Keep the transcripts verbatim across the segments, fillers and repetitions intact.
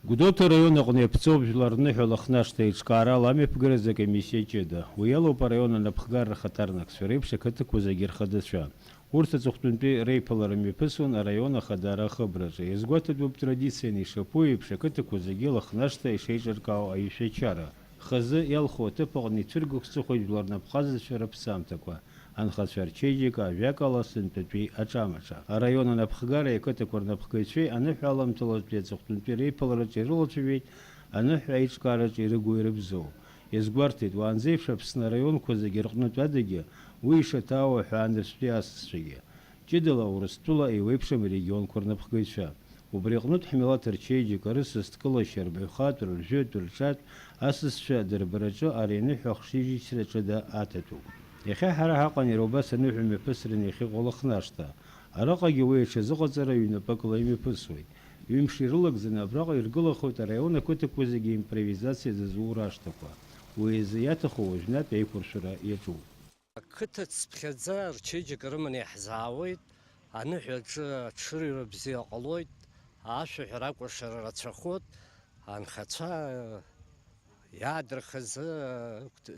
Гәдоуҭа араион аҟны иаԥҵоуп Жәлар рныҳәа Лыхнашҭа еиҿкаарала амҩаԥгаразы акомиссиа ҷыда. Уи иалоуп араион анапхгарра ахаҭарнакцәа реиԥш ақыҭақәа зегьы рхадацәа. Урҭ аҵыхәтәантәи реиԥылара мҩаԥысуан араион Ахадара ахыбраҿы. Иазгәаҭатәуп традицианы ишаԥу еиԥш ақыҭақәа зегьы Лыхнашҭа ишеиҿыркаау аиҩшәачара. Хазы иалху аҭыԥ аҟны ицәыргақәҵахоит жәлар рнапхгаҩцәа рыԥсамҭақәа, анхацәа рчеиџьыка, ажәакала, сынтәатәи аҿамаҿа. Араион анапхгареи ақыҭақәа рнапхгаҩцәеи аныҳәа аламҭалатәи аҵыхәтәантәи реиԥылараҿы ирылацәажәеит аныҳәа аиҿкаараҿы ирыгу-ирыбзоу. Иазгәарҭеит, уаанӡеиԥш Аԥсны араионқәа зегьы рҟнытә адагьы уи ишаҭаау аҳәаанырцәтәи асасцәагьы. Ҷыдала Урыстәыла еиуеиԥшым арегионқәа рнапхгаҩцәа. Убри аҟнытә ҳмилаҭ рчеиџьыка, рысасдкылашьа, рбаҩхатәра, ржәытә, рҿатә асасцәа дырбараҿы ари аныҳәа ахшыҩзышьҭра ҷыда аҭатәуп. Иахьа ҳара ҳаҟан иара убас аныҳәа мҩаԥысран иахьыҟоу Лыхнашҭа. Араҟагьы уи аҽазыҟаҵара ҩнапыкла имҩаԥысуеит. Ҩымш ирылагӡаны абраҟа иргылахоит араион ақыҭақәа зегьы импровизациа зызу рашҭақәа. Уи азы иаҭаху уажәнатә еиқәыршәара иаҿуп. Ақыҭа цыԥхьаӡа рчеиџьыка рыманы иаҳзаауеит, аныҳәаҿы аҽырҩра бзиа ҟалоит, ашәаҳәара акәашара рацәахоит, анхацәа иаадырхаз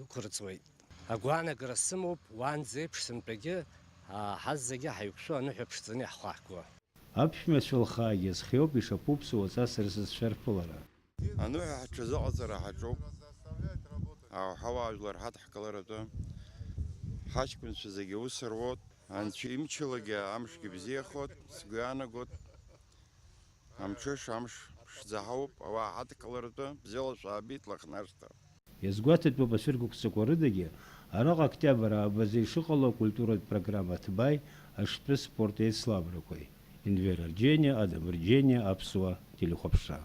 ықәырҵуеит. Агәаанагара сымоуп, уаанӡеиԥш сынтәагьы, ҳазегьы ҳаиқәшәо аныҳәа ԥшӡаны иаҳхаҳгуа. Аԥшәмацәа лхаагьы зхиоуп ишаԥу ԥсуаҵас рсасцәа рԥылара. Аныҳәа ҳҽазыҟаҵара ҳаҿуп. Ауҳауаажәлар ҳадҳкыларатәы. Ҳаҷкәынцәа зегьы аус руоит. Анцәа имчалагьы амшгьы бзиахоит, сгәы иаанагоит. Амҽыш амш ԥшӡа ҳауп, ауаа ҳадкыларатәы бзиала шәаабеит Лыхнашҭа. Иазгәаҭатәуп ашәыргәыцәҵақәа рыдагьы, араҟа октиабр аабазы ишыҟало акультуратә программа Ҭбаи аштәы спорт еицлабрақәеи. Енвер Арџьениа, Адам Рџьениа, Аԥсуа телехәаԥшра.